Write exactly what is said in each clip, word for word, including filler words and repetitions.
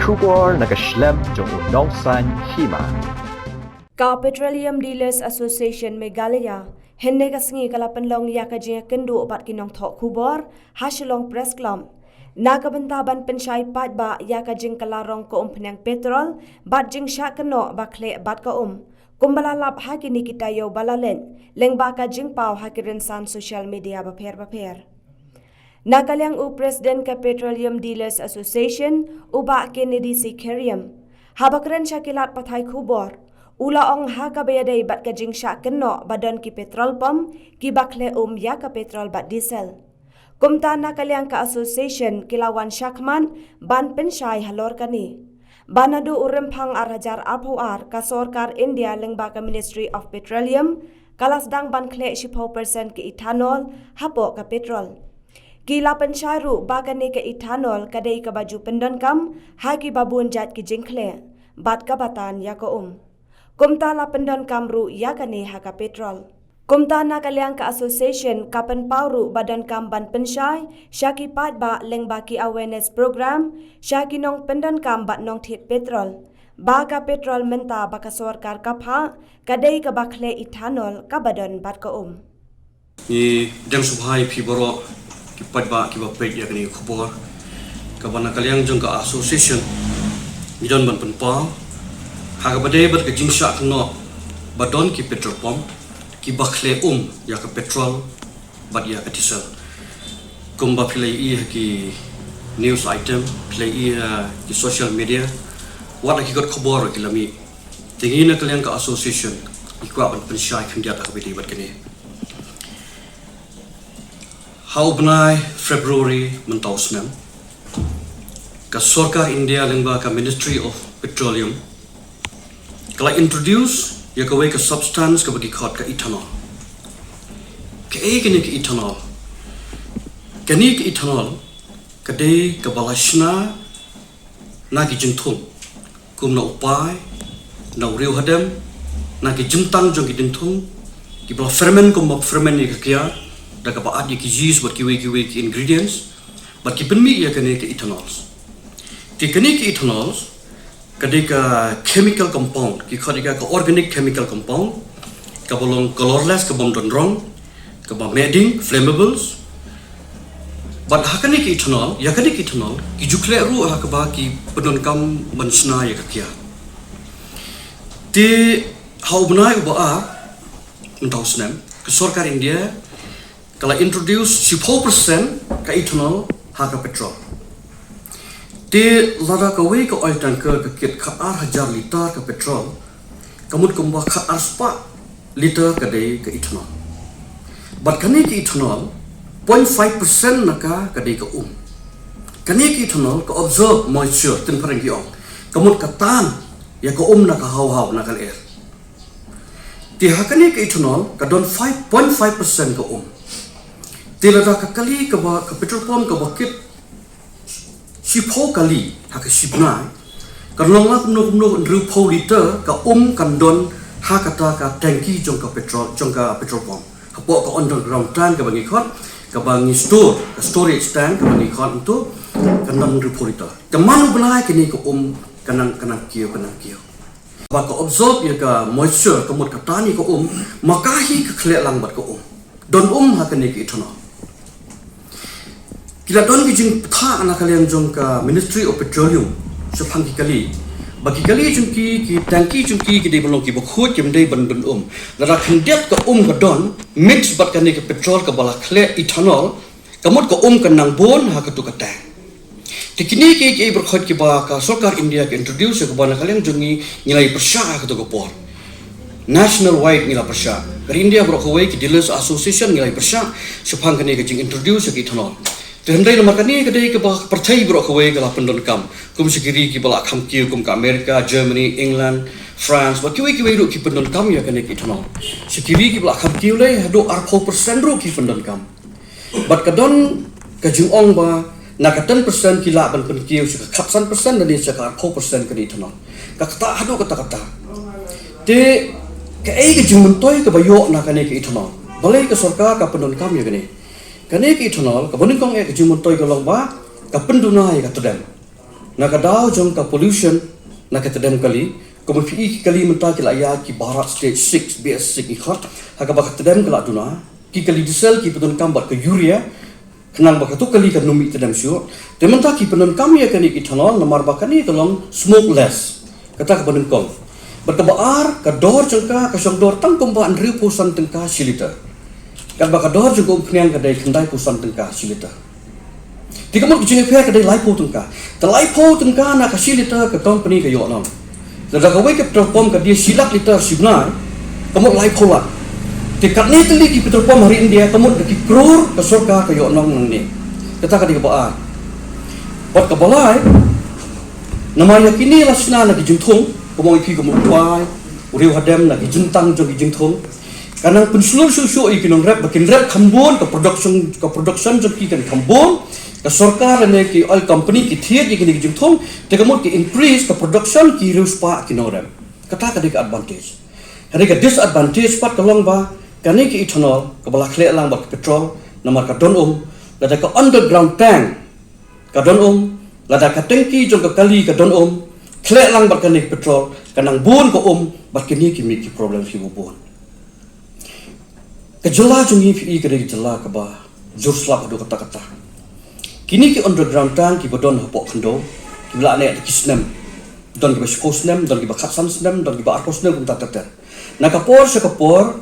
Khubor na ka shlem jong u nongsan hima. Ka Petroleum Dealers Association Meghalaya hynne ka sngi ka la pynlong ïa ka jingïakynduh bad ki nongthoh khubor ha Shillong Press Club na ka bynta ban pynshai paidbah ïa ka jingkylla rong ka umphniang petrol bad jingshah kynnoh ba khleh bad ka um, kumba la lap ha kine ki taïew ba la leit, lyngba ka jingpaw ha ki rynsan social media bapher bapher. Na ka liang u President ka Petroleum Dealers Association, u Bah Kennedy C Khyriem, haba kren sha ki lad pathai khubor, u la ong ha kaba ïadei bad ka jingshah kynnoh ba don ki petrol pump kiba khleh um ïa ka petrol bad diesel. Kumta na ka liang ka association ki la wan shakhmat ban pynshai halor kane. Ba naduh u rymphang ar hajar arphew ar, ka sorkar India lyngba ka Ministry of Petroleum ka la sdang ban khleh shiphew percent ka ethanol hapoh ka petrol. Ki la pynshai ruh ba kane ka ethanol ka dei kaba ju pyndonkam ha kiba bun jait ki jingkhleh bad kaba tan ïa ka um. Kumta la pyndonkam ruh ïa kane ha ka petrol. Kumta na ka liang ka association ka pynpaw ruh ba donkam ban pynshai sha ki paidbah lyngba ki awareness program sha ki nongpyndonkam bad nongthied petrol ba ka petrol mynta ba ka sorkar ka phah ka dei kaba khleh ethanol kaba don bad ka um. Ngi dang sngewbha ïa phi baroh ki paidbah kiba peit ïa kane ka khubor kaba na ka liang jong ka association ngi don ban pynpaw ha kaba dei bad ka jingshah kynnoh ba don ki petrol pump kiba khleh um ïa ka petrol bad ïa ka diesel. Kumba phi la ïohi ha ki news item, phi la ïohi ha ki social media, wat la ki kot khubor ki la mih. Te ngi na ka liang ka association ngi kwah ban pynshai khyndiat ha kaba dei bad kane. Ha u bnai February mynta u snem, ka sorkar India lyngba ka Ministry of Petroleum ka la introduce ïa kawei ka substance kaba ki khot ka ethanol. Kaei kane ka ethanol? Kane ka ethanol ka dei kaba la shna na ki jingthung kum na u pai, na u riew hadem, na ki jingtang jong ki jingthung kiba la ferment kumba ferment ïa ka kiar da kaba add ïa ki yeast bad kiwei kiwei ki ingredients bad ki pynmih ïa kane ka ethanols. Te kane ka ethanols ka dei ka chemical compound, ki khot ïa ka ka organic chemical compound kaba long colorless, kaba ym don rong, kaba meh ding, flammables. Bad ha kane ka ethanol, ïa kane ka ethanol ki ju khleh ruh ha kaba ki pyndonkam ban shna ïa ka kiar. Te ha u bnai uba ar mynta u snem, ka sorkar India ka la introduce shiphew percent ka ethanol ha ka petrol. Te lada kawei ka oil tanker ka kit khat ar hajar litar ka petrol, ka mut kumba khat ar spah litar ka dei ka ethanol. Bad kane ka ethanol, point five percent na ka ka dei ka um. Kane ka ethanol ka absorb moisture, tynphareng ki ong, ka mut ka tan ïa ka um na ka haw haw, na ka lyer. Te ha kane ka ethanol ka don five point five percent ka um. Te lada ka kali kaba, ka petrol pump kaba kit shiphew kali ha ka shi bnai, kan long la kumno kumno hynriewphew litar ka um kan don ha kata ka tanki jong ka petrol, jong ka petrol pump. Hapoh ka underground tank kaba ngi khot, kaba ngi store, ka storage tank kaba ngi khot, ntu kan don hynriewphew litar. Te man u bnai kane ka um ka nang, ka nang kiew, ka nang kiew. Ba ka absorb ïa ka moisture, ka mut ka tan ïa ka um, ma ka hi ka khleh lang bad ka um. Don um ha kane ka ethanol. Ki la don ki jingpyrta na ka liang jong ka Ministry of Petroleum shaphang ki kali, ba ki kali jong ki, ki tanki jong ki, ki dei ban long kiba khuid, kim dei ban don um. Lada khyndiat ka um ka don mix bad kane ka petrol kaba la khleh ethanol, ka mut ka um ka nang bun ha katu ka tank. Te kine ki, ki baroh kiba ka sorkar India ka introduce, kaba na ka liang jong ngi ngi la ïa pyrshah ha katu ka por. National wide ngi la pyrshah. Ka India baroh kawei, ki Dealers Association ngi la ïa pyrshah shaphang kane ka jing introduce ka ethanol. Te hynrei namar kane ka dei kaba pyrthei baroh kawei ka la pyndonkam. Kum sha ki ri kiba la kham kiew kum ka America, Germany, England, France, bad kiwei kiwei ruh ki pyndonkam ïa kane ka ethanol. Sha ki ri kiba la kham kiew lei haduh arphew percent ruh ki pyndonkam. Bad ka don ka jingong ba na ka ten percent ki lah ban pynkiew sha ka khatsan percent lane sha ka arphew percent kane ka ethanol. Ka kata haduh kata kata. Te kaei ka jingmyntoi kaba ïoh na kane ka ethanol? Balei ka sorkar ka pyndonkam ïa kane? Kane ka ethanol kaba nyngkong eh ka jingmyntoi ka long ba ka pynduna ïa ka tdem. Na ka daw jong ka pollution na ka tdem kali, kumba phi i ki kali mynta ki la ïa ki Bharat Stage six, B S six ngi khot, ha kaba ka tdem ka la duna, ki kali diesel ki pyndonkam bad ka urea, khnang ba katu kali kan ym mih tdem shuh. Te mynta ki pyndonkam ïa kane ka ethanol namar ba kane ka long smokeless. Kata kaba nyngkong. Bad kaba ar, ka dor jong ka ka shong dor tang kumba hynriewphew san tyngka shi liter. Katba ka dor jong ka umphniang ka dei khyndaiphew san tyngka shi liter. Te ka mut ka jingïapher ka dei laiphew tyngka. Te laiphew tyngka na ka shi liter ka company ka ïoh nong. Lada kawei ka petrol pump ka die shi lak liter shi bnai, ka mut laiphew lak. Te katne tylli ki petrol pump ha ri India ka mut da ki klur ka sorkar ka ïoh nong nangne. Kata ka dei kaba ar. Bad kaba lai, namar ïa kine la shna na ki jingthung, kumba ong ïa phi ka mut u pai, u riew hadem na ki jingtang jong ki jingthung. Ka nang pynshlur shuh shuh ïa ki nongrep ba kin rep kham bun, ka production, ka production jong ki kan kham bun, ka sorkar lane ki oil company ki thied ïa kine ki jingthung, te ka mut ki increase ka production ki riewspah ki nongrep. Kata ka dei ka advantage. Hynrei ka disadvantage pat ka long ba kane ka ethanol kaba la khleh lang bad ka petrol, namar ka don um, lada ka underground tank ka don um, lada ka tengki jong ka kali ka don um, khleh lang bad kane ka petrol, ka nang bun ka um bad kine ki mih ki problem kiba bun. Ka jylla jong ngi phi i ka dei ka jylla kaba jur slap haduh katta katta. Kine ki underground tank kiba don hapoh khyndew, kiba la neh da ki snem. Don kiba shiphew snem, don kiba khatsan snem, don kiba arphew snem, kumta ter ter. Na ka por sha ka por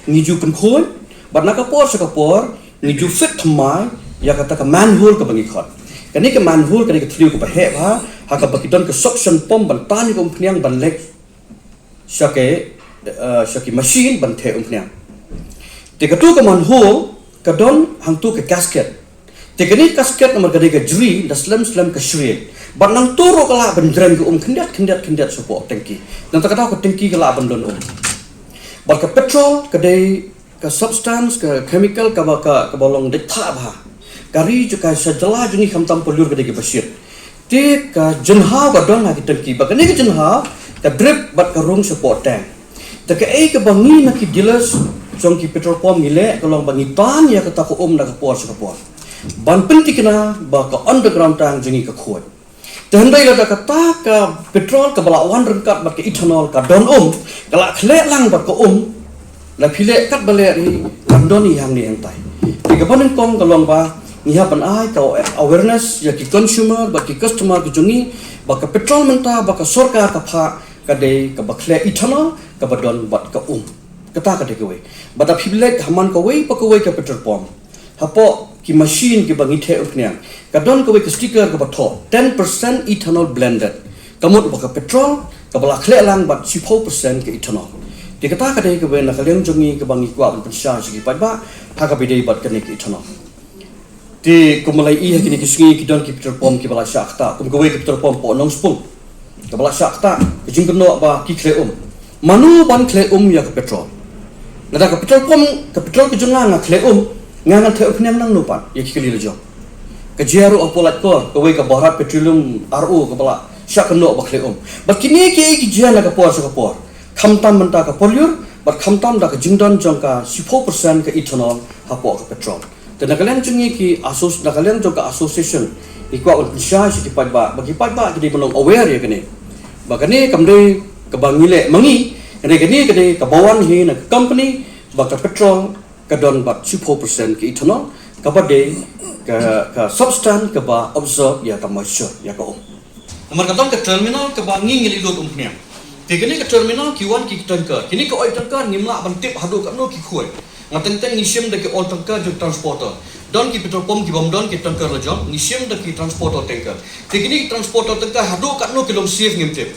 ngi ju pynkhuid, bad na ka por sha ka por ngi ju fit thymmai ïa kata ka manhole kaba ngi khot. Kane ka manhole ka dei ka thliew kaba heh bha, ha kaba ki don ka suction pump ban tan ïa ka umphniang ban leit sha ka, eh, sha ki machine ban theh umphniang. Te katu ka manhole ka don hangtu ka gasket. Te kane ka gasket namar ka dei ka jri, da slem slem ka shriek. Bad nangtu ruh ka lah ban jreng ka um khyndiat khyndiat khyndiat shapoh tengki. Nangta ka daw ka tengki ka lah ban don um. Bad ka petrol ka dei ka substance, ka chemical kaba, ka, kaba long dei thah bha. Ka ri jong ka sha jylla jong ngi khamtam Paliur ka dei kaba shit. Te ka jinghaw ka don ha ki tengki, bad kane ka jinghaw ka drip bad ka rung shapoh tank. Te kaei kaba ngi na ki dealers jong ki petrol pump ngi leh ka long ba ngi tan ïa kata ka um na ka por sha ka por ban pynthikna ba ka underground tank jong ngi ka khuid. Te hynrei lada kata ka petrol kaba la wan ryngkat bad ka ethanol ka don um, ka la khleh lang bad ka um, la phi leh katba leh ri, kan don hi hangne hangtai. Te kaba nyngkong ka long ba ngi hap ban ai ka awareness ïa ki consumer bad ki customer ki jong ngi ba ka petrol mynta ba ka sorkar ka phah ka dei kaba khleh ethanol kaba don bad ka um. Kata ka dei kawei. Bad da phi leit ha man kawei pa kawei ka petrol pump, hapoh ki machine kiba ngi theh umphniang, ka don kawei ka sticker kaba thoh ten percent ethanol blended. Ka mut ba ka petrol kaba la khleh lang bad shiphew percent ka ethanol. Te kata ka dei kawei na ka liang jong ngi kaba ngi kwah ban pynshai sha ki paidbah ha kaba ïadei bad kane ka ethanol. Te kumba la i ha kine ki sngi ki don ki petrol pump kiba la shah ktah, kum kawei ka petrol pump hapoh Nongspung kaba la shah ktah, ka jingkynnoh ba ki khleh um. Mano ban khleh um ïa ka petrol? Lada ka petrol pump, ka petrol ka jong nga nga khleh um, nga ngan theh umphniang nangno pat ïa ki kali la jong? Ka jia ruh hapoh Laitkor, kawei ka Bharat Petroleum R O kaba la shah kynnoh ba khleh um. Bad kine kiei ki jia na ka por sha ka por, khamtam mynta ka Paliur, bad khamtam da ka jingdon jong ka shiphew percent ka ethanol hapoh ka petrol. Te na ka liang jong ngi ki asso-, na ka liang jong ka association, ngi kwah ban pynshai sha ki paidbah ba ki paidbah ki dei ban long aware ïa kane. Ba kane kam dei kaba ngi leh ma ngi, hynrei kane ka dei kaba wan hi na ka company ba ka petrol ka don bad shiphew percent ka ethanol, kaba dei ka, ka substance kaba absorb ïa ka moisture, ïa ka um. Namar ka don ka terminal kaba ngi ngi leit lut umphniang. Te kane ka terminal ki wan ki tanker. Kine ka oil tanker ngim lah ban tip haduh katno ki khuid. Nga teng teng ngi shim da ki oil tanker jong transporter. Don ki petrol pump ki bym don ki tanker la jong, ngi shim da ki transporter tanker. Te kine ki transporter tanker haduh katno ki long safe ngim tip.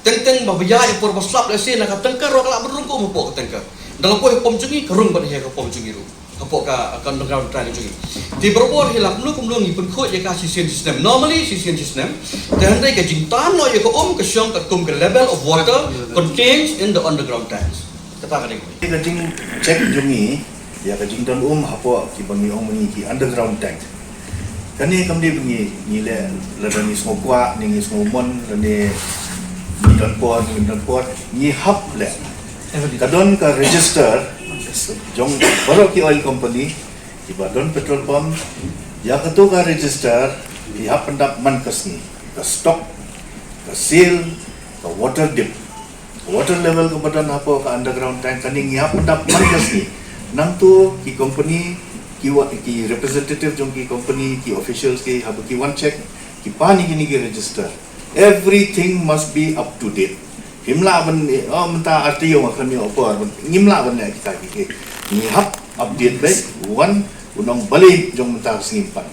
Teng teng ba ïa i por ba slap lehse na ka tanker ruh ka lah ban rung ka um hapoh ka tanker. Da la poi ha pump jong ngi ka rung bad ha ka pump jong ngi ruh. Hapoh ka, ka underground tank jong ngi. Te barabor hi la kumno kumno ngi pynkhuid ïa ka shisien shisnem. Normally shisien shisnem. Te hynrei ka jingtan noh ïa ka um ka shong katkum ka level of water contained in the underground tanks. Kata ka dei. Ka jingcheck jong ngi ïa ka jingdon um hapoh kiba ngi ong ma ngi ki underground tank. Kane kam dei ba ngi, ngi leh lada ngi sngew kwah ne ngi sngew mon lane ngi don por, ngi don por, ngi hap leh. Ka don ka register jong baroh ki oil company kiba don petrol pump, ïa kato ka register ngi hap pyndap man ka sngi. Ka stock, ka sale, ka water dip, ka water level kaba don hapoh ka underground tank, kane ngi hap ban dap man ka sngi. Nangta ki company, ki wa, ki representative jong ki company, ki officials ki, haba ki wan check, ki pan ïa kine ki register. Everything must be up to date. Ngim lah ban, oh, mynta arti ïoh nga khlem ïoh por. Ngim lah ban ïa kita ki, ki. Ngi hap update beit, wan, u nong balei jong mynta sngi pat.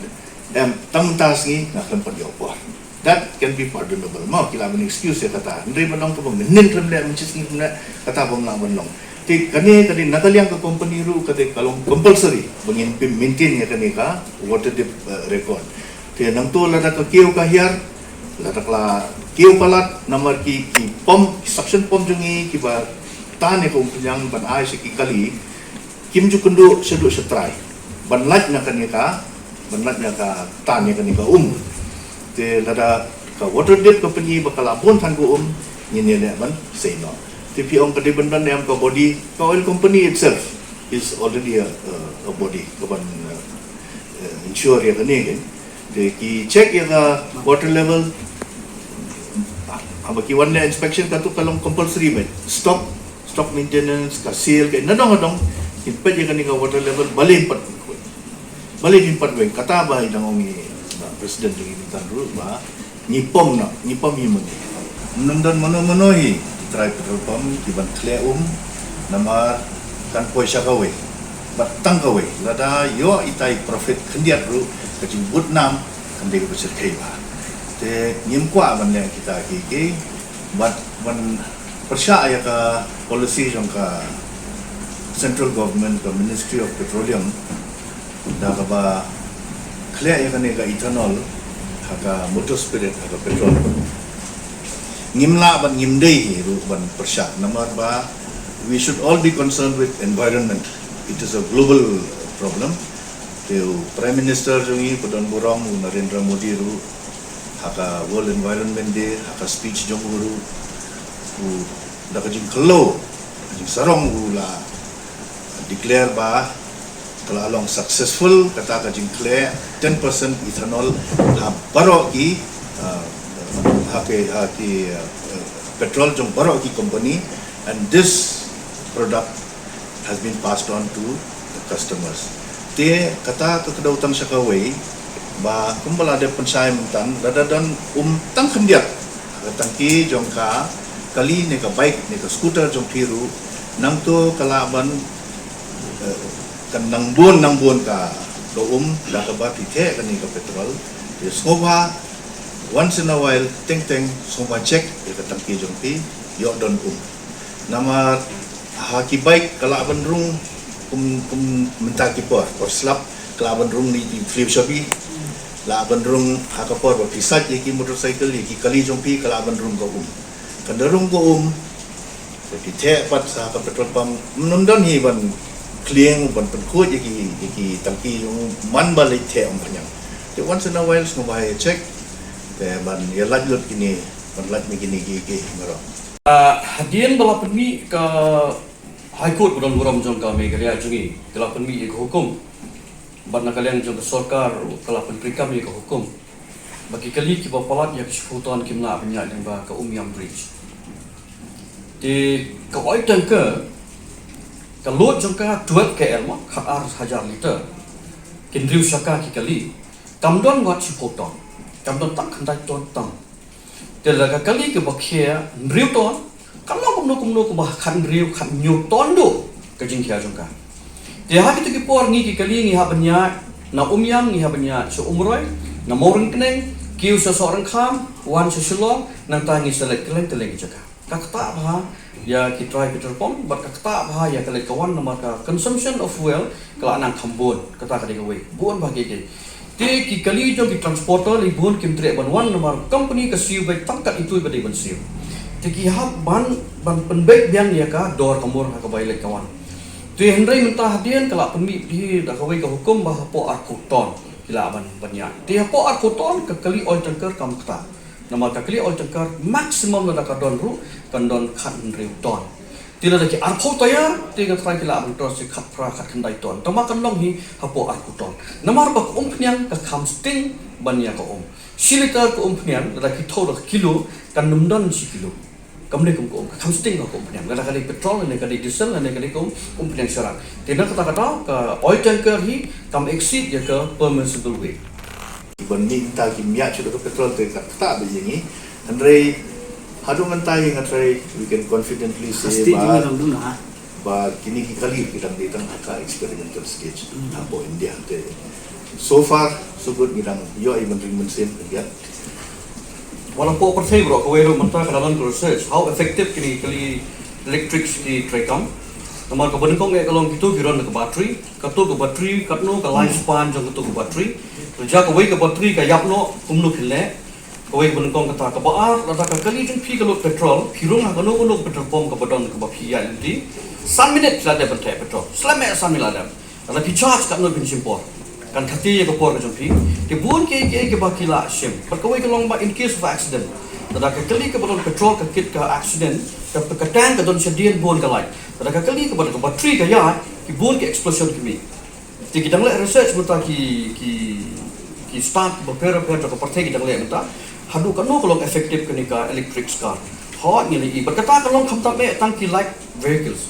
Em, tang mynta sngi nga khlem pat ïoh por. That can be pardonable. Mo, ki lah ban excuse ïa kata. Hynrei ban long kaba mynnin khlem leh, mynshit sngi khlem leh, kata bym lah ban long. Te kane ka dei na ka liang ka company ruh, ka dei ka long compulsory ba ngin pyn maintain ïa kane ka water dip, eh, record. Te nangta lada ka kiew ka hiar, lada ka la kiew palat, namar ki, ki pump, suction pump jong ngi kiba tan ïa ka umphniang ban ai sha ki kali, kim ju kynduh shaduh shatrai ban lait na kane ka, ban lait na ka tan ïa kane ka um. Te lada ka water dip ka pyni ba ka la bun than ka um, ngin ïa leh ban sei noh. Te phi ong ka dei ban don em ka body, ka oil company itself is already a, a, a body ka ban, uh, uh, ensure ïa kane ke. Te ki check ïa ka water level, haba ki wan leh inspection, kato ka long compulsory beit. Stock, stock maintenance, ka sale, ka nadong nadong, kin peit ïa kane ka water level, balei pat, balei kin pat weng, kata ba i dang ong i, ba president jong i mynta ruh, ba ngi pom na, ngi pom hi mynta. Ym don mano mano hi, trai petrol pump, ki ban khleh um, namar kan poi sha kawei. Bad tang kawei, lada ïoh itai profit khyndiat ruh, ka jingbud nam, kan dei kaba shyrkhei bha. Te ngim kwah ban leh kita ki ki, bad ban pyrshah ïa ka policy jong ka central government, ka Ministry of Petroleum, da kaba khleh ïa kane ka ethanol ha ka motor spirit, ha ka petrol. Ngim lah ban, ngim dei hi ruh ban pyrshah, namar ba we should all be concerned with environment. It is a global problem. Te u Prime Minister jong ngi ba don burom, u Narendra Modi ruh, ha ka World Environment Day, ha ka speech jong u ruh, u da ka jingkhlaiñ, ka jingsarong u la declare ba ka la long successful kata ka jingkhleh ten percent ethanol ha baroh ki, uh, ha ki, ha ki, uh, petrol jong baroh ki company, and this product has been passed on to the customers. Te kata ka kdew tang sha kawei, ba kumba la dep pynshai mynta, lada don um tang khyndiat ha ka tangki jong ka kali ne ka bike ne ka scooter jong phi ruh, nangta ka lah ban, eh, kan nang bun nang bun ka, ka um da kaba phi theh kane ka petrol. Te sngewbha once in a while, teng teng sngewbha check ïa ka tangki jong phi, ïoh don um. Namar ha ki bike ka lah ban rung kum, kum mynta ki por, por slap, ka lah ban rung ne ki flip shopi, lah ban rung ha ka por ba phi sait ïa ki motorcycle, ïa ki kali jong phi, ka lah ban rung ka um. Kan da rung ka um, phi theh pat sha ka petrol pump, ym don hi ban klieng, ban pynkhuid ïa ki, ïa ki tangki jong u man ba leit theh umphniang. Te once in a while sngewbha ïa check, te ban ïa lait lut kine, ban lait mih kine ki, ki marok. Ah, hadien ba la pynmih ka High Court ba don burom jong ka Meghalaya jong ngi, ka la pynmih ïa ka hukum. Bad na ka liang jong ka sorkar ka la pyntreikam ïa ka hukum ba ki kali kiba palat ïa ka shiphew ton kim lah ban ïaid lyngba ka Umiam Bridge. Te ka oil tanker, ka load jong ka twelve K L mo, khatar hajar liter. Ki hynriew shaka ki kali. Kam don wat shiphew ton. Kam don tang khyndai ton tang. Te lada ka kali kaba khia hynriew ton, kan long kumno kumno kaba khathynriew khathynñiew ton duh ka jingkhia jong ka. Te ha kito ki por ngi ki kali ngi hap ban ïaid na Umiam, ngi hap ban ïaid sha Umroi, na Mawryngkneng, kiew sha Sohryngkham, wan sha Shillong, nangta ngi sa leit kylleng kylleng ki jaka. Ka ktah bha ïa ki trai petrol pump, bad ka ktah bha ïa ka leit ka wan namar ka consumption of fuel ka la nang kham bun, kata ka dei kawei. Bun bha kiei kiei. Te ki kali jong ki transporter lei bun kim treh ban wan namar company ka siew beit tang kat itu ba dei ban siew. Te ki hap ban, ban pynbeit biang ïa ka dor ka mur ha kaba ïaleit ka wan. Te hynrei mynta hadien ka la pynmih hi da kawei ka hukum ba hapoh arphew ton ki lah ban, ban ïaid. Te hapoh arphew ton ka kali oil tanker kam ktah. Namar ka kali oil tanker maximum lada ka don ruh kan don khathynriew ton. Te lada ki arphew tyre, te nga tharai ki lah ban don shi khatphra khatkhyndai ton. Tangba kan long hi hapoh arphew ton. Namar ba ka umphniang ka kham sting Ban ïa ka um. Shi liter ka um phniang, lada ki thew da ka kilo, kan nym don shi kilo. Kam dei kum ka um, ka kham sting ka um phniang. Lada ka dei petrol, lane ka dei diesel, lane ka dei ka um, um phniang sharak. Te na kata ka daw, ka oil tanker hi, kam exceed ïa ka permissible weight. Ban mih mynta ki mih shuh da ka petrol te kata ba ïa ngi. Hynrei haduh mynta ngi nga trai, we can confidently say ba, ba kine ki kali ki dang dei tang ha ka experimental stage. Hapoh India te. So far, so good, ngi dang ïoh i ban ring mynsiem ka ïa. Wat la hapoh pyrthei baroh kawei ruh mynta ka dang don ka research how effective kine ki kali electric ki treikam. Namar kaba nyngkong eh ka long kito ki run ka battery. Kato ka battery, katno ka lifespan jong kato ka battery. Te ïa kawei ka battery ka ïap noh kumno phin leh. Kawei kaba nyngkong kata, kaba ar, lada ka kali jong phi ka lut petrol, phi rung ha kano kano ka petrol pump kaba don kaba phi ïaid lynti. San minit phi la dep ban theh petrol. Slem eh san minit la dep. Lada phi charge katno phin shim por. Kan khatii ïa ka por ka jong phi. Te bun kiei kiei kiba ki la shim. Bad kawei ka long ba in case of accident, lada ka kali kaba don petrol ka kit ka accident, ka, ka tank ka don shadien bun ka light. Lada ka kali kaba don ka battery ka ïaid, ki bun ki explosion ki mih. Te ki dang leh research mynta ki, ki, ki stad bapher bapher jong ka pyrthei ki dang leh mynta. Haduh kano ka long effective kane ka electric car. Hooid ngi la ïohi. Bad kata ka long khamtam eh tang ki light vehicles.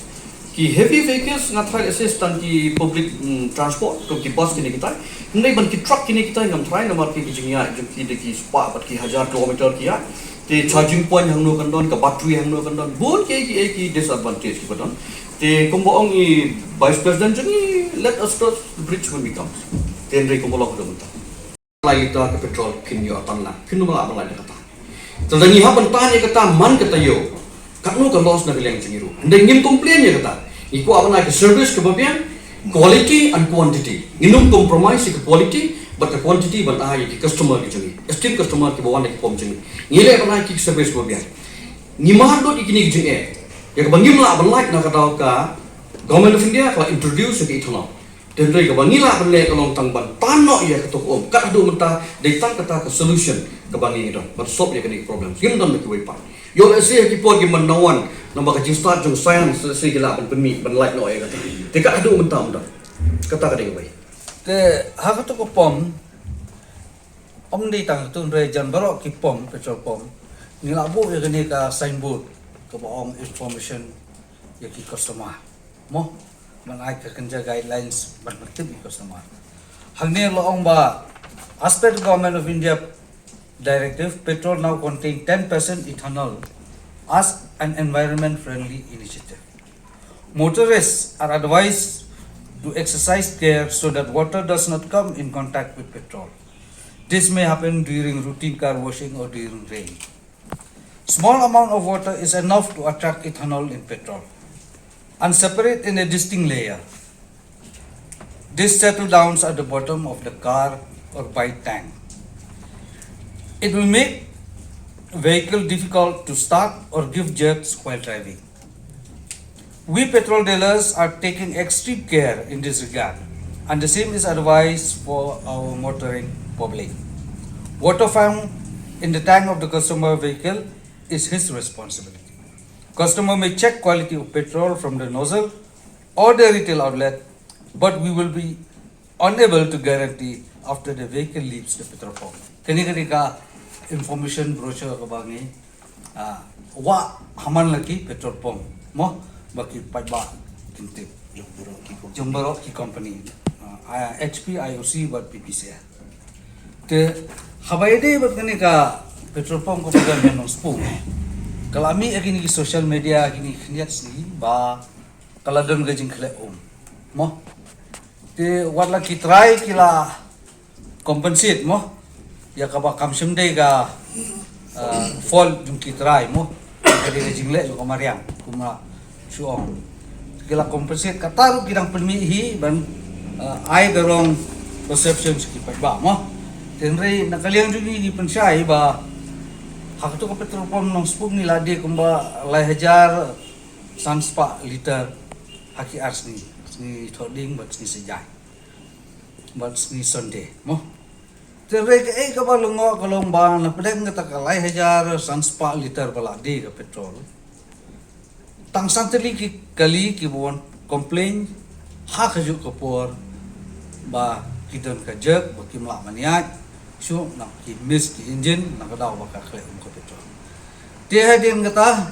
Ki heavy vehicles nga try assist tang ki public, mm, transport, kum ki bus kine kitai. Hynrei ban ki truck kine kitai ngam try namar ki, ki jingïaid jong ki da ki spah bad ki hajar kilometer ki ïaid. Te charging point hangno kan don, ka battery hangno kan don. Bun kiei kiei ki disadvantage kiba don. Te kumba ong i Vice President jong ngi, let us cross the bridge when we come. Te hynrei kumba long haduh mynta. Lai liter ka petrol phin ïoh tan lang. Phin ym lah ban lait da kata. Te lada ngi hap ban tan ïa kata man kata ïoh. Katno ka loss na ka liang jong ngi ruh. Hynrei ngim complain ïa kata. Ngi kwah ban ai ka service kaba biang, quality and quantity. Ngin ym compromise ïa ka quality bad ka quantity ban ai ïa ki customer ki jong ngi. Esteemed customer kiba wan ïa ki pump jong ngi. Ngi leh ban ai ki service kaba biang. Ngi mad lut ïa kine ki jingeh. Ïa kaba ngim lah ban lait na ka daw ka Government of India ka la introduce ïa ka ethanol. Te hynrei kaba ngi lah ban leh ka long tang ban tan noh ïa kato ka um. Kat haduh mynta dei tang kata ka solution kaba ngi don ban solve ïa kane ka problem. Ngim don da kiwei pat. Ïoh lehse ha ki por ki mynta wan namar ka jingstad jong science lehse ki lah ban pynmih ban lait noh ïa kata. Te kat haduh mynta ym don. Kata ka dei kawei. Te ha kato ka pump ym dei tang tu, hynrei jan baroh ki pump, petrol pump, ngi la buh ïa kane ka signboard kaba ong information ïa ki customer. Mo, ban ai ka kynja guidelines ban pyntip ïa ki customer. Hangne la ong ba, as per the Government of India directive, petrol now contain ten percent ethanol as an environment friendly initiative. Motorists are advised to exercise care so that water does not come in contact with petrol. This may happen during routine car washing or during rain. Small amount of water is enough to attract ethanol in petrol and separate in a distinct layer. This settle downs at the bottom of the car or bike tank. It will make vehicle difficult to start or give jerks while driving. We petrol dealers are taking extreme care in this regard, and the same is advised for our motoring public. Water found in the tank of the customer vehicle is his responsibility. Customer may check quality of petrol from the nozzle or the retail outlet, but we will be unable to guarantee after the vehicle leaves the petrol pump. Kane ka dei ka information brochure kaba ngi, ah, wad ha man la ki petrol pump, mo, ba ki paidbah kin tip. Jong baroh ki company. Jong baroh ki company. Ah, H P, I O C bad P P C L. Te haba ïadei bad kane ka petrol pump kaba don ha Nongspung, ka la mih ha kine ki social media kine khyndiat sngi ba ka la don ka jingkhleh um. Mo. Te wat la ki trai ki la compensate mo. Ïa kaba kam shym dei ka, ah, fault jong ki trai mo. Ka dei ka jingleh jong ka mariang. Kumba shu ong. Ki la compensate, kata ruh ki dang pynmih hi ban, ah, ai ka wrong perception sha ki paidbah mo. Te hynrei na ka liang jong ngi ngi pynshai ba ha kato ka petrol pump Nongspung ngi la die kumba lai hajar san spah liter ha ki ar sngi, sngi Thohdieng bad sngi Saitjaiñ bad sngi Sunday mo. Te hynrei kaei kaba lyngngoh ka long ba na pdeng kata ka lai hajar san spah liter ba la die ka petrol, tang san tylli ki kali kiba wan complain ha kajuh ka por ba ki don ka jerk, ba kim lah ban ïaid, Shu na ki mis ki engine na ka daw ba ka khleh um ka petrol. Te hadien kata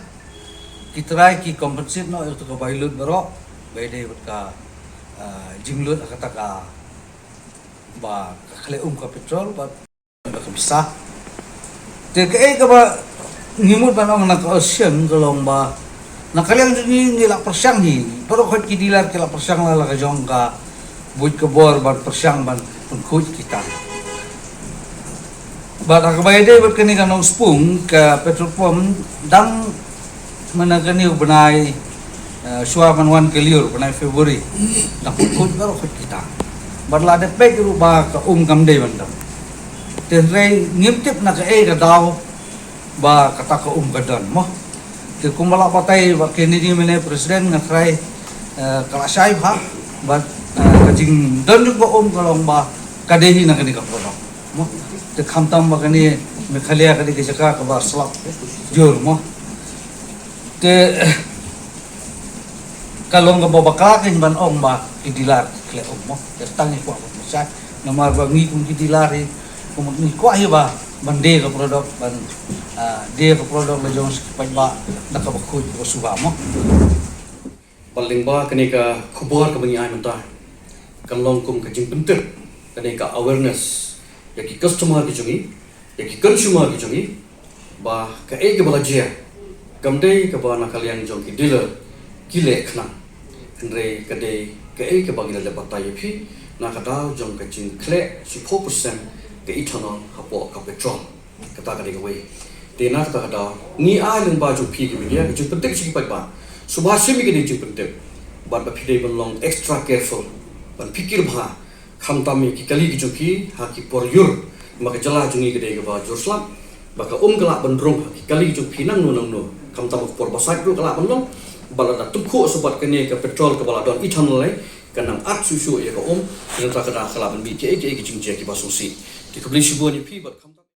ki trai ki compensate noh ïa ka bai lut baroh, bai dei bad ka, ah, jinglut ha kata ka ba ka khleh um ka petrol bad ka pisa. Te kaei kaba ngi mut ban ong na ka Ocean ka long ba na ka liang jong ngi ngi la pyrshang hi, baroh khoit ki dealer ki la pyrshang la la ka jong ka buit ka bor ban pyrshang ban pynkhuid kita. Bad ha kaba ïadei bad kane ka Nongspung ka petrol pump dang mynta kane u bnai, eh, shuwa ban wan ka lyiur bnai February dang pynkhuid baroh khoit kita. Bad la dep peit ruh ba ka um kam dei ban don. Te hynrei ngim tip na kaei ka daw ba kata ka um ka don mo. Te kumba la batai ba kine ni mene president nga trai, eh, ka la shai bha bad, eh, ka jingdon jong ka um ka long ba ka dei hi na kane ka product mo. Te khamtam ba kane Meghalaya ka dei ka jaka kaba slap jur mo. Te ka long kaba bakla kein ban ong ba ki dealer ki khleh um mo. Te tang ngi kwah ban pynshai namar ba ngi kum ki dealer hi kum ngi kwah hi ba ban die ka product ban, ah, die ka product la jong ki paidbah na kaba khuid kaba suba mo. Bad lyngba kane ka khubor kaba ngi ai mynta kan long kum ka jingpyntip, kane ka awareness ïa ki customer ki jong ngi, ïa ki consumer ki jong ngi, ba kaei kaba la jia kam dei kaba na ka liang jong ki dealer ki leh khnang, hynrei ka dei kaei kaba ngi la leh batai ïa phi na ka daw jong ka jingkhleh shiphew percent ka ethanol hapoh ka petrol. Kata ka dei kawei. Te na kata ka daw ngi ai lyngba jong phi ki media ka jingpyntip sha ki paidbah. Sngewbha shim ïa ka dei jingpyntip bad ba phi dei ban long extra careful ban phikir bha khamtam ïa ki kali ki jong phi ha ki por ïur. Ma ka jylla jong ngi ka dei kaba jur slap ba ka um ka lah ban rung ha ki kali ki jong phi nangno nangno. Khamtam ha ka por ba sait ruh ka lah ban long. Bad lada tyngkhuh sa bad kane ka petrol kaba la don ethanol lei ka nang at shuh shuh ïa ka um. Te na kata ka daw ka lah ban mih kiei kiei ki jingjia kiba sngewsih. Te khublei shibun ïa phi bad khamtam